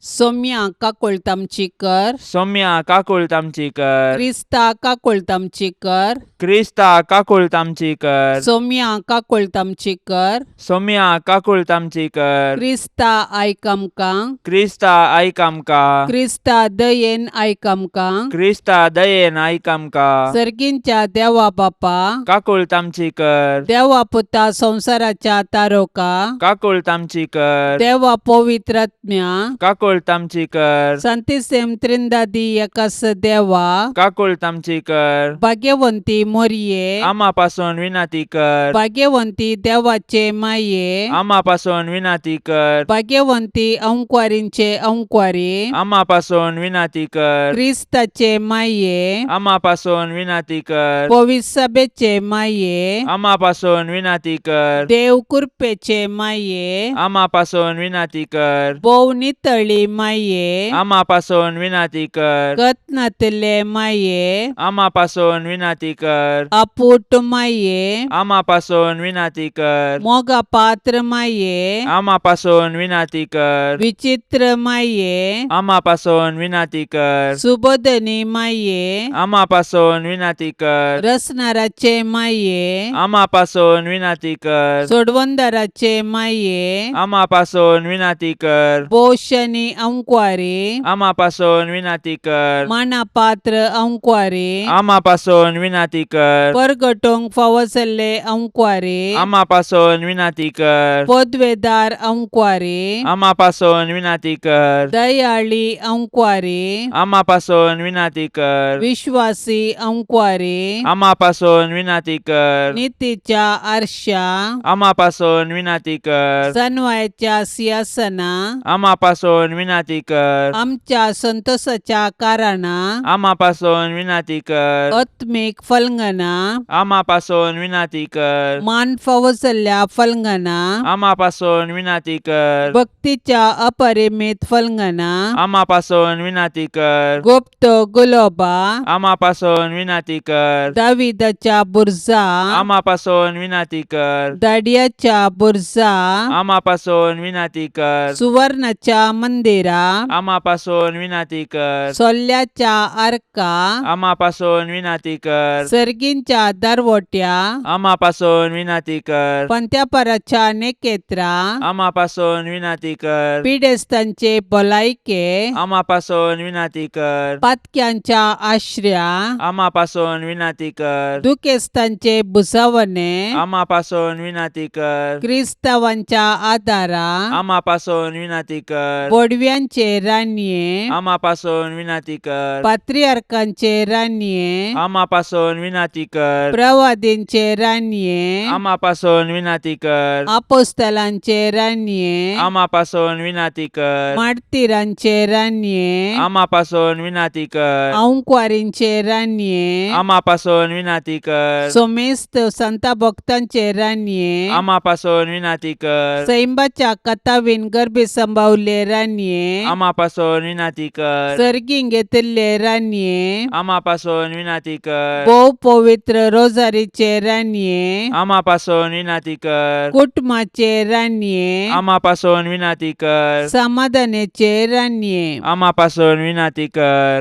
सोम्या काकुळट आमची कर. सोम्या काकुळट आमची कर. क्रिस्ता काकुळट आमची कर. क्रिस्ता काकुळट आमची कर. सोम्या काकुळट आमची कर. सोम्या काकुळट आमची कर. क्रिस्ता आयक आमकां. क्रिस्ता आयक आमकां. क्रिस्ता दयेन आयक आमकां. क्रिस्ता दयेन आयक आमकां. सर्गींच्या देवा बापा, काकुळट आमची कर. देवा पुता संवसाराच्या तारोका, काकुळट आमची कर. देवा पवित्रात्म्या, काकुळट आमची कर. संतिसेम त्रिंदादी एकास देवा, काकुळट आमची कर. भाग्यवंती मोरये, आमा पासून विनंती कर. भाग्यवंती देवाचे माये, आमा पासून विनंती कर. भाग्यवंती अंकवारींचे अंकवारी, आमा पासून विनंती कर. क्रिस्ताचे माये, आमा पासून विनंती कर. पविसभेचे माये, आमा पासून विनंती कर. देव कृपेचे माये, आमा पासून विनंती कर. भोव नितळी माये, आमा पासून विनंती कर. गत नातिल्ले माये, आमा पासून विनंती कर. आपूट माये, आमा पासून विनंती कर. मोगा पात्र माये, आमा पासून विनंती कर. विचित्र माये, आमा पासून विनंती कर. सुबोधनी माये, आमा पासून विनंती कर. रसनाराचे माये, आमा पासून विनंती कर. सोडवंदाराचे माये, आमा पासून विनंती कर. पोशनी अंकवारी, आमा पासून विनंती कर. माना पात्र अंकवारी, आमा पासून विनंती कर. परगटोंक फावो जाल्ले अंकवारी, आमा पासून विनंती कर. पदवेदार अंकवारी, आमा पासून विनंती कर. दयाळी अंकवारी, आमा पासून विनंती कर. विश्वासी अंकवारी, आमा पासून विनंती कर. नितीच्या आरशा, आमा पासून विनंती कर. सनवायच्या सिंहासना, आमा पासून विनंती कर. आमच्या संतोषाच्या कारणा, आमा पासून विनंती कर. आत्मीक फलंगना, आमा पासून विनंती कर. मान फावो जाल्ल्या फलंगना, आमा पासून विनंती कर. भक्तीच्या अपरिमित फलंगना, आमा पासून विनंती कर. गुप्त गुलोबा, आमा पासून विनंती कर. दाविदाच्या बुरजा, आमा पासून विनंती कर. दाडियाच्या बुरजा, आमा पासून विनंती कर. सुवर्णाच्या मंदिरा, आमा पासून विनंती कर. सोल्ल्याच्या आर्का, आमा पासून विनंती कर. सर्गींच्या दरवट्या, आमा पासून विनंती कर. पंत्यापराच्या नेकेत्रा, आमा पासून विनंती कर. पिडेस्तांचे भलायके, आमा पासून विनंती कर. पातक्यांच्या आश्र्या, आमा पासून विनंती कर. दुखेस्तांचे भुजावणे, आमा पासून विनंती कर. क्रिस्तावांच्या आदारा, आमा पासून विनंती कर. बोडव्यांचे रानये, आमा पासून विनंती कर. पात्रियार्कांचे रानये, आमा पासून विनंती कर. प्रवादींचे रानये, आमा पासून विनंती कर. आपोस्तलांचे रानये, आमा पासून विनंती कर. मार्तिरांचे रानये, आमा पासून विनंती कर. अंकवारींचे रानये, आमा पासून विनंती कर. सोमेस्त संता भक्तांचे रानये, आमा पासून विनंती कर. सैंबाच्या कथावीन गर्भी संभावले रानये, आमा पासून विनंती कर. सर्गीं घेतिल्ले रानये, आमा पासून विनंती कर. भोव पवित्र रोजारीचे रानये, आमा पासून विनंती कर. कुटुंबाचे रानये, आमा पासून विनंती कर. समाधानाचे रानये, आमा पासून विनंती कर.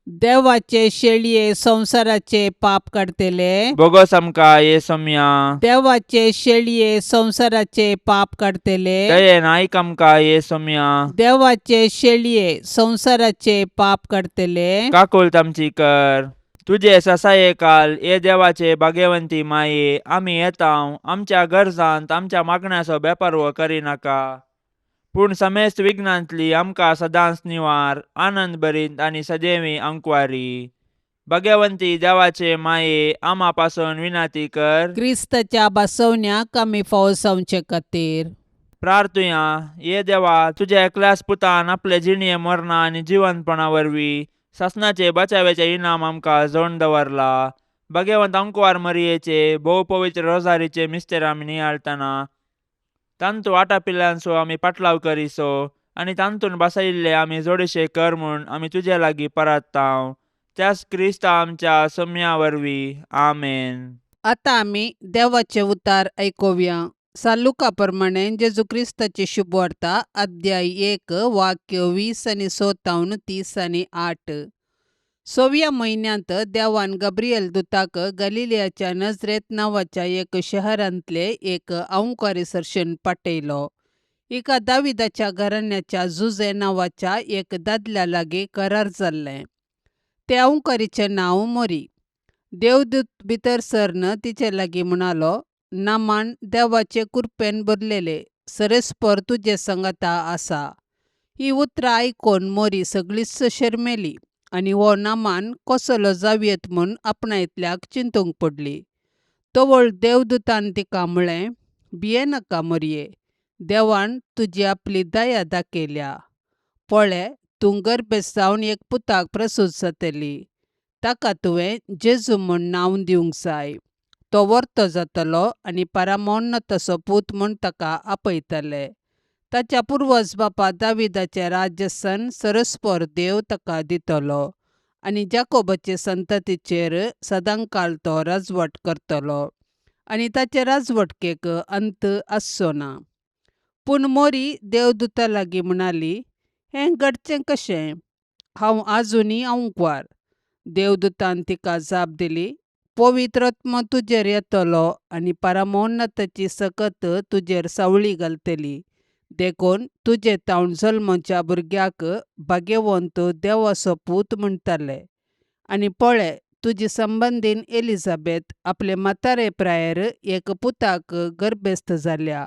देवाचे शेळये संवसाराचे पाप काडतले, बोगस आमकां ये सोम्या. देवाचे शेळये संवसाराचे पाप काडतले, दयेन आयक आमकां ये सोम्या. देवाचे शेळये संवसाराचे पाप काडतले, काकुळट आमची कर. तुजे ससाये काल ये देवाचे भाग्यवंती माये, आमी येता आमच्या गरजांत आमच्या मागण्याचो बेपारवो करिनाका, पूण समेस्त विघ्नांतली आमकां सदांच निवार, आनंद भरीत आनी सदैवी अंकवारी. भाग्यवंती देवाचे माये, आमा पासून विनंती कर. क्रिस्ताच्या बसवण्याक आमी फावो जावचे खातीर. प्रार्थुया. ये देवा, तुज्या एकल्याच पुतान आपले जिणये मरणा आनी जिवंतपणा वरवीं सासणाचे बचाव्याचे इनाम आमकां जोड दवरला. भाग्यवंत अंकवार मरियेचे भोव पवित्र रोजारीचे मिस्तेर आमी नियाळतना तांतू आटापिल्ल्यांचो आमी पाटलाव करिसो आनी तांतून बसयिल्ले आमी जोडशे कर म्हूण आमी तुजे लागीं परत्तांव, त्याच क्रिस्ता आमच्या सम्या वरवीं. आमेन. आतां आमी देवाचे उतार आयकुया. सालुका प्रमाणे जेजू क्रिस्ताची शुभवार्ता अध्याय 1 वाक्य 20 आनी 57 38. सव्या म्हयन्यांत देवान गब्रियल दुताक गलिलियाच्या नजरेत नांवाच्या एक शहरांतले एक अंवकारी सरशेन पाठयलो. एका दाविदाच्या घराण्याच्या जुजे नांवाच्या एक दादल्या लागीं करार जाल्लें. ते अंवकारीचें नांव मोरी. देवदूत भितर सरन तिचे लागीं म्हणालो, नामान देवाचे कुरपेन भरलेले सरेस्पर तुजे संगता आसा. ही उतरां आयकून मोरी सगळीच शरमेली आनी हो नामान कसलो जावयेत म्हूण आपणायतल्याक चिंतूंक पडली. तवळ देवदूतान तिका म्हळें, भियेनाका मोरये, देवान तुजी आपली दया दाखयल्या. पळे, तूं गर्भेस्त जावन एक पुताक प्रसूत जातली. ताका तुवें जेजू म्हूण नांव दिवंक जाय. तो वर्तो जातलो आनी परमोन्नताचो पूत म्हूण ताका आपयतले. ताच्या पुर्वज बापा दाविदाचें राज्यसन सरस्पर देव ताका दितलो आनी जाकोबाचे संततीचेर सदांकाल तो राजवट करतलो आनी ताचे राजवटकेक अंत आसचो ना. पूण मोरी देवदूता लागीं म्हणाली, हें घडचें कशें? हांव आजुनूय अंवकवार. देवदूतान तिका जाप दिली, पवित्र आत्मो तुजेर येतलो आनी परमोन्नताची सकत तुजेर सावळी घालतली. देखून तुजे तावन जल्मच्या भुरग्याक भाग्यवंत देवाचो पूत म्हणटले. आनी पळे, तुजी संबंदीन एलिझाबेथ आपले म्हातारे प्रायेर एक पुताक गर्भेस्त जाल्या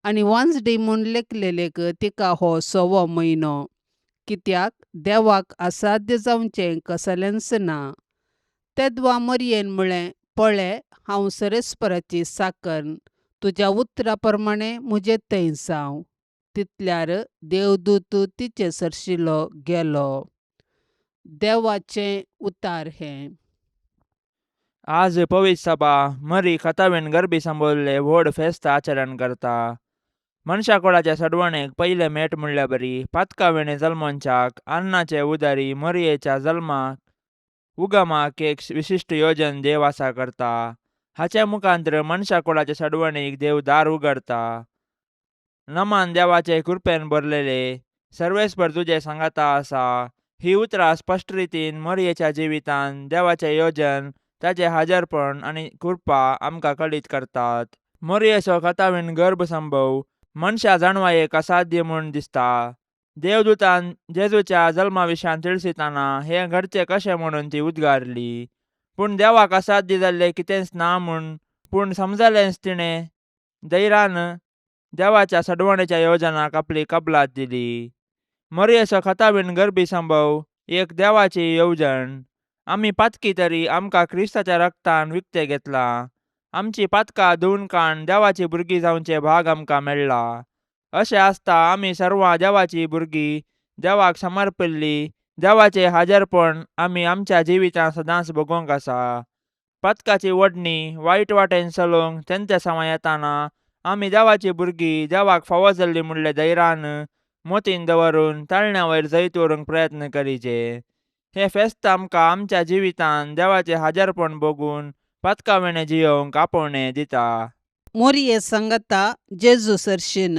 आनी वांजडी म्हूण लेखलेलेक तिका हो 6वो म्हयनो. कित्याक देवाक असाध्य जावचें कसलेंच ना. तेदवा मोरयेन म्हळें, पळे, हांव सरेस्पराची साकन, तुज्या उतरा प्रमाणे म्हजे थंय जावं. तितल्यार देवदूत तिचे सरशिलो गेलो. देवाचें उतार हें. आज पवित्र सभा मरी खतावेन गरबी संबोधले व्हड फेस्त आचरण करता. मनशा कोळाच्या सडवणेक पयले मेट म्हणल्या बरी पातकावेणे जल्मोंच्याक अन्नाचे उदारी मरयेच्या जल्माक उगमाक एक विशिश्ट योजन देव आसा करता. हाच्या मुखांतर मनशा कोळाच्या सडवणीक देव दार उगडता. नमान देवाचे कृपेन भरलेले सर्वेस्पर तुजे सांगाता आसा. ही उतरां स्पश्ट रितीन मरयेच्या जिवितान देवाचें योजन, ताचें हाजरपण आनी कृपा आमकां कळीत करतात. मोरयेचो कथावीण गर्भ संभव मनशा जाणवायेक असाध्य म्हूण दिसता. देवदूतान जेजूच्या जल्मा विशयान तिळसिताना हें घडचें कशें म्हणून ती उद्गारली. पूण देवाक असाध्य जाल्लें कितेंच ना म्हूण पूण समजलेंच तिणें धैर्यान देवाच्या सडवणेच्या योजनाक आपली कबलात दिली. मोरयेचो खतावीण गर्भी संभव एक देवाची येवजण. आमी पातकी तरी आमकां क्रिस्ताच्या रक्तान विकतें घेतलां. आमची पातकां धुवन काण देवाची भुरगीं जावचे भाग आमकां मेळ्ळा. अशें आसता आमी सर्वां देवाची भुरगीं, देवाक समर्पिल्ली, देवाचें हाजरपण आमी आमच्या जिवितांत सदांच भोगोवंक आसा. पातकाची वडणी वायट वाटेन चलोवंक तेंचे समा येताना आमी देवाची भुरगीं देवाक फावो जाल्ली म्हणले धैर्यान मोतीन दवरून ताळण्या वयर जैत व्हरूंक प्रयत्न करीचे. हें फेस्त आमकां आमच्या जिवितान देवाचें हाजरपण भोगून पातकावेणें जियोवंक आपोवणें दिता. मोरये सांगता जेजू सरशीन.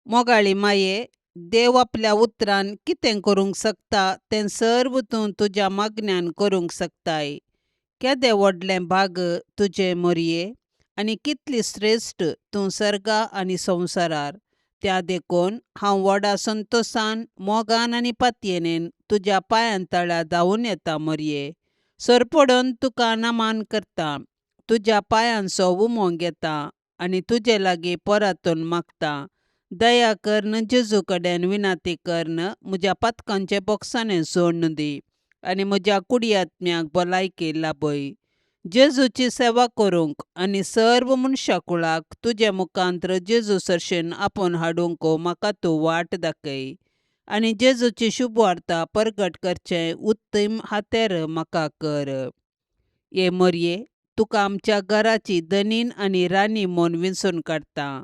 मोगाळी माये, देव आपल्या उतरान कितें करूंक शकता तें सर्व तूं तुज्या मागण्यान करूंक शकताय. केदें व्हडलें भाग तुजें मोरये आनी कितली श्रेश्ठ तूं सर्गा आनी संवसारार. त्या देखून हांव व्हडा संतोशान, मोगान आनी पातयेनेन तुज्या पांयां तळा धांवून येता मोरये. सरपडून तुका नमान करता, तुज्या पांयांचो उमो घेता आनी तुजे लागीं परतून मागता. दया करन जेजू कडेन विनंती करन म्हज्या पातकांचे बोगसाणें सोडून दी आनी म्हज्या कुडी आत्म्याक भलायकी लाभय. जेजूची सेवा करूंक आनी सर्व मनशाकुळाक तुजे मुखांत्र जेजू सरशेन आपोवन हाडूंक म्हाका तूं वाट दाखय आनी जेजूची शुभवार्ता परगट करचें उत्तम हातेर म्हाका कर. ये मोरये, तुका आमच्या घराची धनीन आनी राणी म्हूण विंचून काडटा.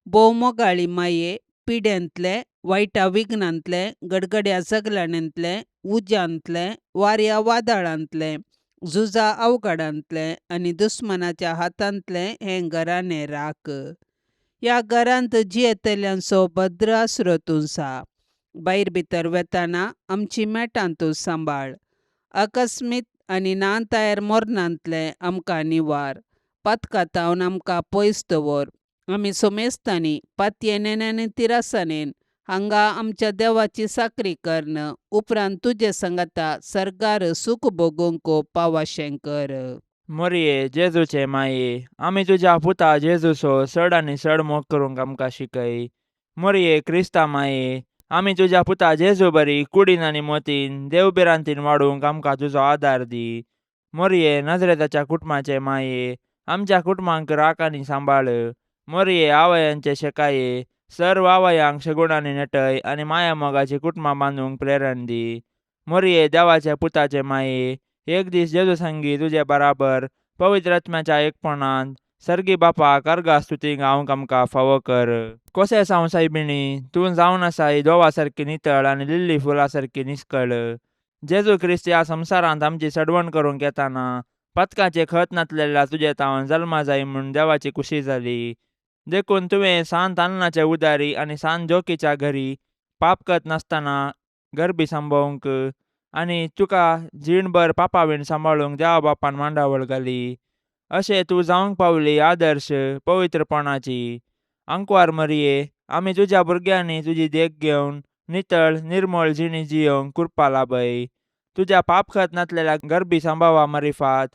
भोव मोगाळी माये, पिड्यांतलें, वायटा विघ्नांतलें, गडगड्या जगलाण्यांतलें, उज्यांतलें, वाऱ्या वादळांतलें झुजा अवघडांतलें आनी दुस्मानाच्या हातांतलें हें घराणें राख. ह्या घरांत जियेतल्यांचो भद्र आसरो तूं सा. भायर भितर वेताना आमची मेटां तूं सांबाळ. अकस्मीत आनी ना तयार मरणांतलें आमकां निवार. पातकां आमकां पयस दवर. आमी सोमेस्तांनी पातयेनेन आनी तिरासानेन हांगा आमच्या देवाची साकरी कर्न उपरांत तुजे सांगाता सर्गार सूख भोगूंक पावाशें कर. मोरये जेजूचे माये, आमी तुज्या पुता जेजूचो चड आनी चड मोग करूंक आमकां शिकय. मोरये क्रिस्ता माये, आमी तुज्या पुता जेजू बरी कुडीन आनी मोतीन देव भिरांतीन वाडूंक आमकां तुजो आदार दी. मोरये नजरेताच्या कुटुंबाचे माये, आमच्या कुटुंबांक राख आनी सांबाळ. मोरये आवयांचे शेकाये, सर्व आवयांक शेगुणांनी नेटय आनी माया मोगाची कुटुंबां बांदूंक प्रेरण दी. मोरये देवाच्या पुताचे माये, एक दीस जेजू संगी तुजे बराबर पवित्र आत्म्याच्या एकपणांत सर्गी बापा कर्गा स्तुती गावंक आमकां फावो कर. कोसे सावं सायबिणी, तूं जावन आसाय दोवा सारकी नितळ आनी लिल्ली फुला सारकी निस्कळ. जेजू क्रिस्त ह्या संवसारांत आमची सडवण करूंक येताना पातकाचें खत नातलेल्या तुजे तावन जल्मा जाय म्हूण देवाची खुशी जाली. देखून तुवें सांत अन्नाचे उदारी आनी सांत जोकीच्या घरी पाप कत नासतना गरबी सांबाळूंक आनी तुका जीणभर पापावीण सांबाळूंक देवा बापान मांडावळ घाली. अशें तूं जावंक पावली आदर्श पवित्रपणाची. आंकवार मरये, आमी तुज्या भुरग्यांनी तुजी देख घेवन नितळ निर्मळ जिणी जियोवंक कृपा लाभय. तुज्या पाप खत नातलेल्या गरबी सांबावा मारिफात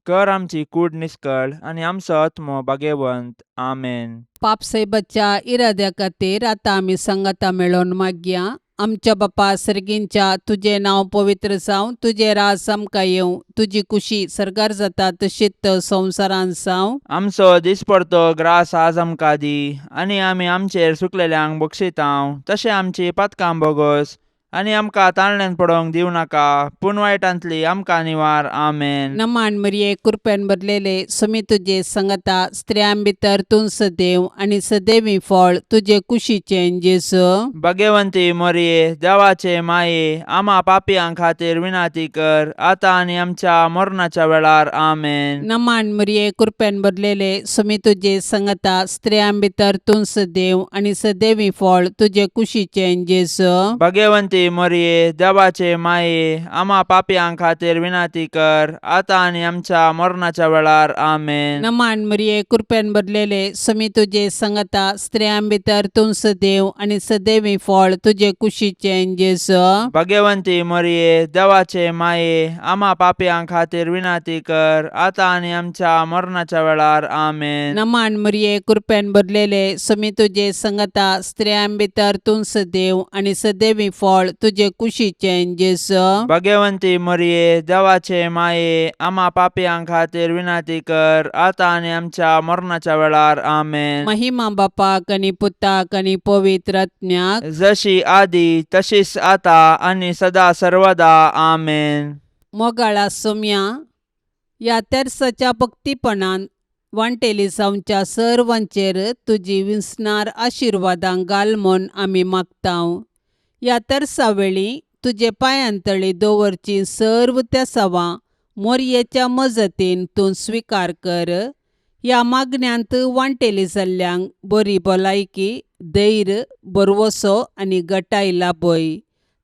कर आमची कूड निस्कळ आनी आमचो आत्मो भागेवंत. आमेन. पापसाहेबाच्या इराद्या खातीर आतां आमी सांगाता मेळोवन मागया. आमच्या बापा सर्गींच्या, तुजें नांव पवित्र जावं, तुजें राज आमकां येवं, तुजी खुशी सर्गार जाता तशीच संवसारांत जावं. आमचो दिसपडतो ग्रास आज आमकां दी आनी आमी आमचेर सुकलेल्यांक बक्षितांव तशें आमची पातकां बोगोस आनी आमकां ताळण्यान पडोवंक दिवं नाका पूण वायटांतली आमकां निवार. आमेन. नमान मरिये, कृपेन भरलेले, सुमी तुजे संगता, स्त्रियां भितर तूं सदैव आनी सदैवी फळ तुजे कुशीचें जेजू. भगवंती मोरये, देवाचे माये, आमा पापयां खातीर विनाती कर आतां आनी आमच्या मरणाच्या वेळार. आमेन. नमान मरिये, कृपेन भरलेले, सुमी तुजे संगता, स्त्रियां भितर तूं सदैव आनी सदैवी फळ तुजे कुशीचें जेजू. भगवंती मोरये, देवाचे माये, आमा पापयां खातीर विनाती कर आतां आनी आमच्या मरणाच्या वेळार. आमेन. नमान मरिये, कृपेन भरलेले, सुमी तुजे संगता, स्त्रियां भितर तूं सदैव आनी सदैवी फळ तुजे कुशीचें जेजू. भगवंती मोरये, देवाचे माये, आमा पापयां खातीर विनाती कर आतां आनी आमच्या मरणाच्या वेळार. आमेन. नमान मरिये, कृपेन भरलेले, सुमी तुजे संगता, स्त्रियां भितर तूं सदैव आनी सदैवी फळ तुजे कुशीचें जेजू. भगवंती मोरये, देवाचे माये, आमा पापयां खातीर विनाती कर आतां आनी आमच्या मरणाच्या वेळार. आमेन. महिमा बापाक आनी पुताक आनी पवित्र आत्म्याक, जशी आदी तशीच आता आनी सदा सर्वदा. आमेन. मोगाळा सोम्या, ह्या तेर्साच्या भक्तीपणान वांटेली जावच्या सर्वांचेर तुजी विसणार आशिर्वादां घाल म्हूण आमी मागतांव. ह्या तेर्सा वेळी तुजे पांयांतळी दवरची सर्व तेसावां मोरयेच्या मजतीन तूं स्विकार कर. ह्या मागण्यांत वांटेली जाल्ल्यांक बरी भलायकी, धैर्य, भरवसो आनी गटाय लाभय.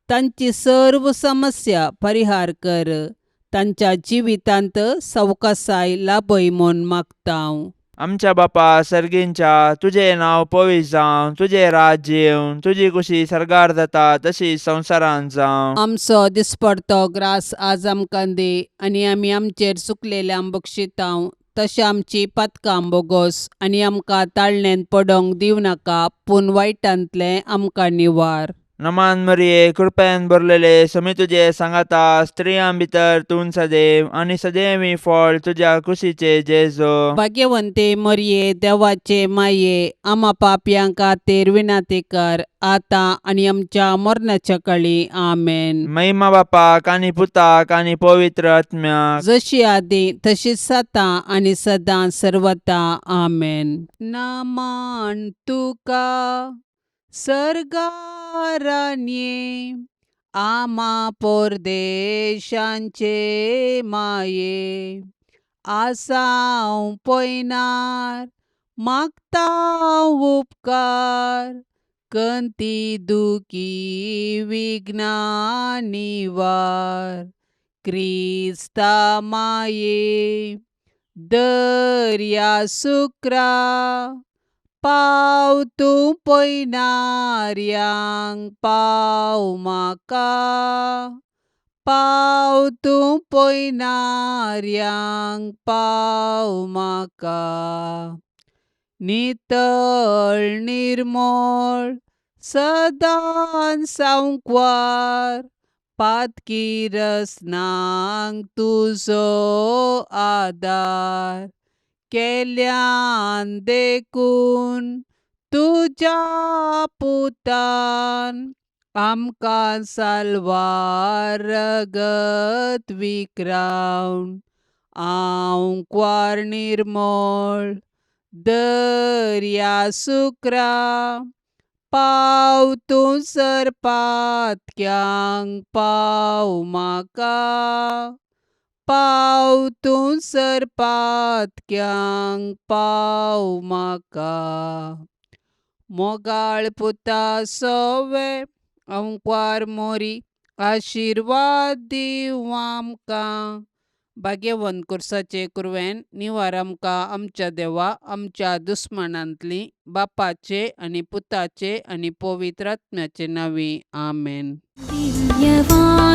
तांची सर्व समस्या परिहार कर. तांच्या जिवितांत सवकासाय लाभय म्हूण मागतांव. आमच्या बापा सर्गींच्या, तुजें नांव पवित्र जावं, तुजें राज्य येवं, तुजी खुशी सर्गार जाता तशी संवसारांत जावं. आमचो दिसपडतो ग्रास आज आमकां दी आनी आमी आमचेर चुकलेल्यांक बक्षितांव तशें आमची पातकां बोगोस आनी आमकां ताळणेंत पडोंक दिवं नाका पूण वायटांतलें आमकां निवार. नमान मरिये, कृपेन भरलेले, समी तुजे सांगाता, स्त्रियां भितर तूं सदैव आनी सदैवी फळ तुज्या कुशीचे जेजो. भाग्यवंते मरिये, देवाचे माये, आमा पापयां खातीर विनंती कर आतां आनी आमच्या मरणाच्या काळी. आमेन. महिमा बापाक आनी पुताक आनी पवित्र आत्म्याक, जशी आदी तशीच आतां आनी सदां सर्वता. आमेन. नमन तुका सर्गारान्ये आमा परदेशांचे माये आसाव पयनार मागता उपकार कंती दुखी विघ्ना निवार क्रिस्ता माये दर्या सुक्रा पाव तूं पयनार्यांक पाव म्हाका पाव तूं पयनार्यांक पाव म्हाका नितळ निर्मळ सदां सांकवार पातकी रसनांक तुजो आदार केल्यान देखून तुज्या पुतान आमकां साल्वार रगत विक्रावन आंकवार निर्मळ दर्या सुक्रा पाव तूं सरपातक्यांक पाव म्हाका पाव तूं सरपातक्यांक पाव म्हाका मोगाळ पुता सोवे अंकवार मोरी आशिर्वाद दीव आमकां भाग्यवंत कुर्साचे कुरवेन निवार आमकां आमच्या देवा आमच्या दुस्मानांतली बापाचे आनी पुताचे आनी पवित्र आत्म्याचे नांवी आमेन. दिव्यवाणी.